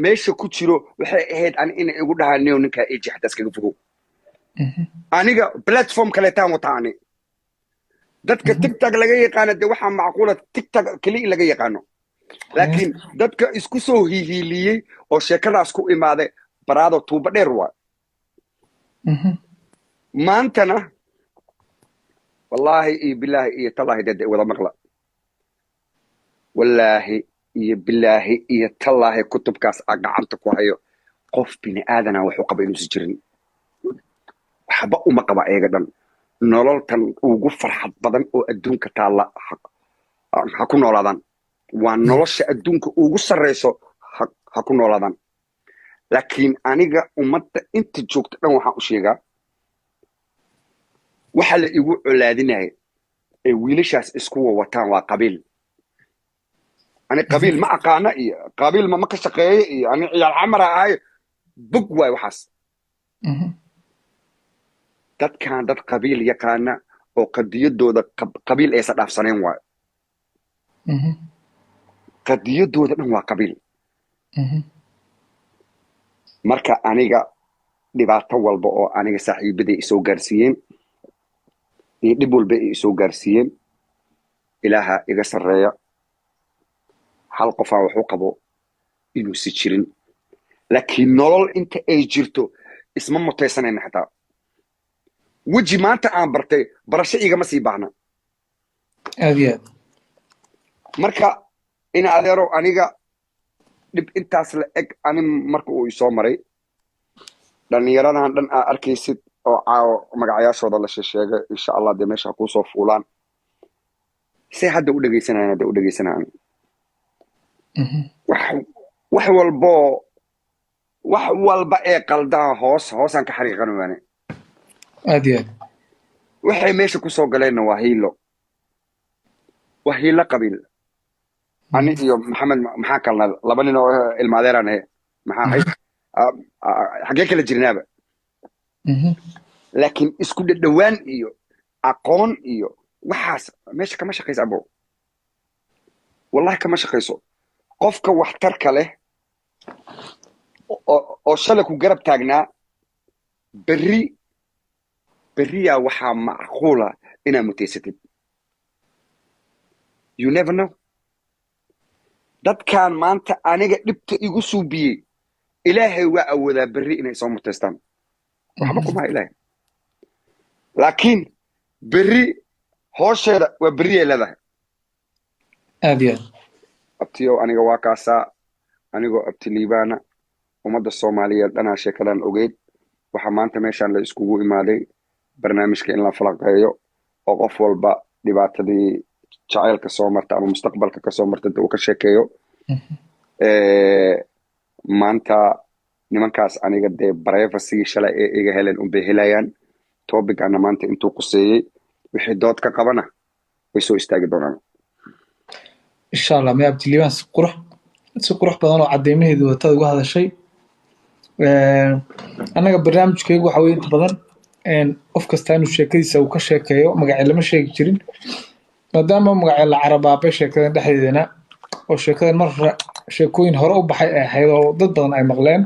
Meesha ku jiro waxay ahayd ani inay igu dhahaan, "Niyow, ninkaa eji xataa iskaga fogow." Aniga platform kaleetaan wataa. Ani dadka TikTok laga yaqaano dee waxaa macquula TikTok keliya in laga yaqaano, laakiin dadka isku soo hihiiliyey oo sheekadaas ku imaaday baraado tuuba dheer waa. Maantana wallaahi iyo bilaahi iyo tallaahi, dee wada maqla, wallaahi iyo bilaahi iyo tallaahi, kutubkaas aa gacanta ku hayo, qof bini aadana waxu qaba inuusan jirin. Waxba uma qaba ayaga dhan. Nololtan ugu farxad badan oo adduunka taalla ha ku noolaadaan, waa nolosha adduunka ugu sarreyso ha ku noolaadaan. Laakiin aniga ummadda inta joogta dhan waxaan u sheegaa, waxa la igu colaadinaya ee wiilashaas isku wawataan waa qabiil. Ani qabiil ma aqaana iyo qabiil ma ka shaqeeyo iyo ani ciyaal xamara ahay, bog waay waxaas. Dadkan dad qabiil yaqaana oo qadiyadooda qabiil aysan dhaafsanayn waayo. Qadiyadooda dhan waa qabiil. Marka aniga dhibaato walba oo aniga saaxiibaday isoo gaarsiiyeen iyo dhib walba ay isoo gaarsiiyeen, Ilaaha iga sarreeya, hal qofaa wax u qabo inuusi jirin. Laakiin nolol inta ay jirto isma mutaysanayna. Xataa weji maanta aan bartay barasho igama sii baahna. Aad iyo aad. Marka ina adeerow, aniga dhib intaas la eg ani marka uu isoo maray, dhallinyaradan dhan aa arkaysid oo caawo magacyaashooda la sheegay, insha Allah dee meesha ha kuusoo fuulaan, say hadda u dhegaysanayaan, hadda u dhegaysanayaan. Wax walboo, wax walba ee qaldaa hoos hoosaan ka xariiqan waane. Aad iyo aad. Waxay meesha kusoo galeenna waa hiilo, waa hiilo qabiil. Ani iyo Maxamed maxaa kalna? Laba nin oo ilma adeeraan ahe, maxaa ahayd? Xaggee kala jirnaaba? Laakiin isku dhadhowaan iyo aqoon iyo waxaas meesha kama shaqayso, abo, wallahi kama shaqayso. Qofka waxtarka leh oo shalay ku garab taagnaa, berri berriyaa waxaa macquula inaad mutaysatid. You never know. Dadkan maanta aniga dhibta igu suubiyey, Ilaahay waa awoodaa berri inay soo mutaystaan. Waxba kumaha Ilaahay, laakiin berri hoosheeda waa berriyay leedahay. Aad iyo aad. Abtiyow, aniga waa kaasaa, anigoo Abti Liibaana, ummadda Soomaaliyeed dhanaa sheekadan ogeyd. Waxaa maanta meeshaan la iskugu imaaday barnaamijka in la falaqeeyo oo qof walba dhibaatadii jacaylka soo marta ama mustaqbalka kasoo marta uu ka sheekeeyo. Maanta nimankaas aniga dee privacy shalay ee iga heleen unbay helayaan. Topicana maanta intuu quseeyey, wixii dood ka qabana way soo istaagi doonaan. Insha Allah. May, Abti Liibaan, si qurux badan oo cadeymaheedu watada uga hadashay. Annaga barnaamijkaygu waxa weye inta badan qof kasta inuu sheekadiisa uu ka sheekeeyo. Magacyo lama sheegi jirin, maadaama magacyo la carabaabay sheekadan dhexdeedana, oo sheekadan mar hore sheekooyin hore u baxay ay ahayd oo dad badan ay maqleen.